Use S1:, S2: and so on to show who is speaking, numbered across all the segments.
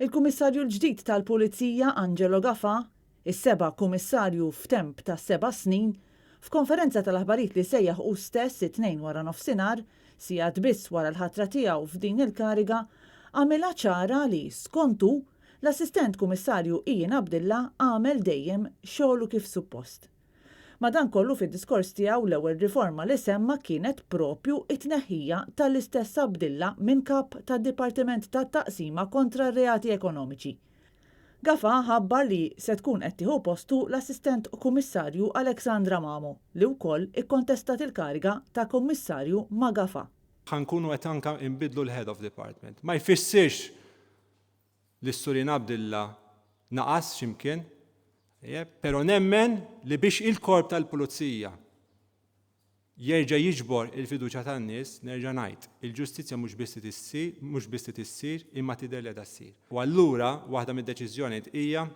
S1: Il-Kummissarju l-ġdid tal-Pulizija Angelo Gafà, is-seba' Kummissarju f'temp ta' seba' snin, f'konferenza tal-aħbarijiet li sejjaħ hu stess it-Tnejn waranofsinhar, sigħat biss wara l-ħatra tiegħu f'din il-kariga, għamilha ċara li, skont hu, l-Assistent Kummissarju Ian Abdilla għamel dejjem xogħlu kif suppost. Madankollu fid-diskors tiegħu l-ewwel riforma li semma kienet proprju t-tneħħija tal-istess Abdilla minn Kap tad-Dipartiment tat-Taqsima kontra r-Reati Ekonomiċi. Gafà ħabbar li se tkun qed tieħu postu l-Assistent Kummissarju Alexandra Mamo li wkoll ikkontestat il-kariga ta' Kummissarju ma' Gafà.
S2: Ħa nkunu qed anke nbiddlu l-Head of Department. Ma jfissirx li s-Sur Abdilla naqas xi mkien, però nemmen li biex il-Korp tal-Pulizija jerġa' jiġbor il-fiduċja tan-nies, nerġa' ngħid, il-ġustizzja mhux biss trid issir, mhux biss trid issir, imma tidher li qiegħda ssir. U allura waħda mid-deċiżjonijiet hija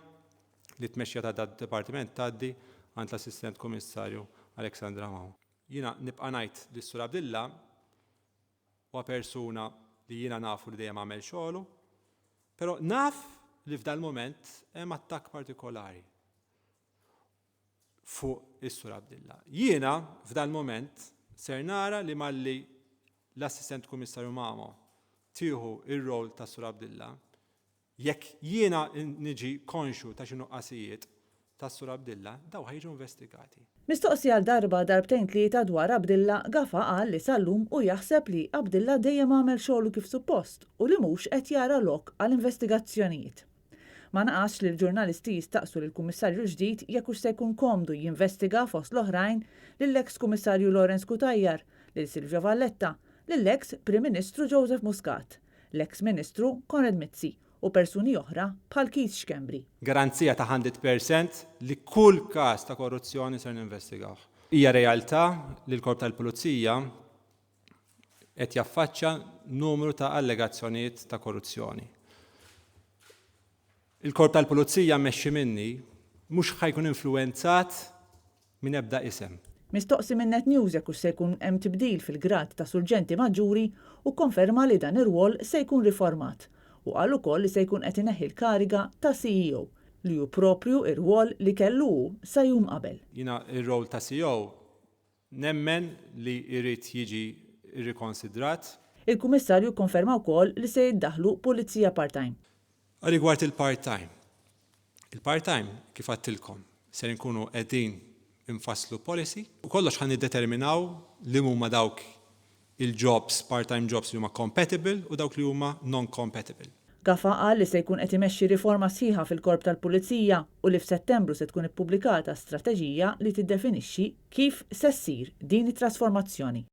S2: li t-tmexxija ta' dad-dipartiment tgħaddi għand l-Assistent Kummissarju Alexandra Mamo. Jiena nibqa' ngħid li s-Sur Abdilla Huwa persuna li jiena nafu li dejjem għamel xogħlu, però naf li f'dal-mument hemm attakk partikolari fuq is-Sur Abdilla. Jiena f'dal-mument ser nara li malli l-Assistent Kummissarju Mamo tieħu r-role tas-Sur Abdilla, Jekk jiena niġi konxju ta' xi nuqqasijiet tas-Sur Abdilla, dawn ħa jiġu investigati.
S1: Mistoqsi għal darba, darbtejn tlieta dwar Abdilla, Gafa qal li sal-lum hu jaħseb li Abdilla dejjem għamel xogħlu kif suppost u li mhux qed jara lok għal investigazzjonijiet. Ma naqasx li l-ġurnalisti jistaqsu lill-Kummissarju l-ġdid jekk hux se jkun komdu jinvestiga fost l-oħrajn lill-eks Kummissarju Lawrence Cutajar, lil Silvio Valletta, lill-eks Prim Ministru Joseph Muscat, l-eks Ministru Konrad Mizzi u persuni oħra bħal Keith Schembri.
S2: Garanzija ta' 100% li kull każ ta' korruzzjoni ser ninvestigawh. Hija realtà li l-Korp tal-Pulizija qed jaffaċċja numru ta' allegazzjonijiet ta' korruzzjoni. Il-Korp tal-Pulizija mmexxi minni mhux ħa jkun influwenzat minn ebda isem.
S1: Mistoqsi minn Net News jekk hux se jkun hemm tibdil fil-grad ta' Surġenti Maġġuri, hu kkonferma li dan ir-rwol se jkun riformat u qal ukoll li se jkun qed ineħħi l-kariga ta' CEO, li hu proprju r-rwol li kellu hu sa jum qabel.
S2: Jiena r-role ta' CEO nemmen li jrid jiġi rrikonsidrat.
S1: Il-Kummissarju kkonferma wkoll li se jiddaħħlu pulizija part-time.
S2: Rigward il-part-time. Il-part-time, kif għedtilkom, ser inkunu qegħdin infasslu policy u kollox ħa niddeterminaw liem huma dawk il-jobs, part-time jobs li huma compatible u dawk li huma non-compatible.
S1: Gafà qal li se jkun qed imexxi riforma sħiħa fil-Korp tal-Pulizija u li f'Settembru se tkun ippubblikata strateġija li tiddefinixxi kif se ssir din it-trasformazzjoni.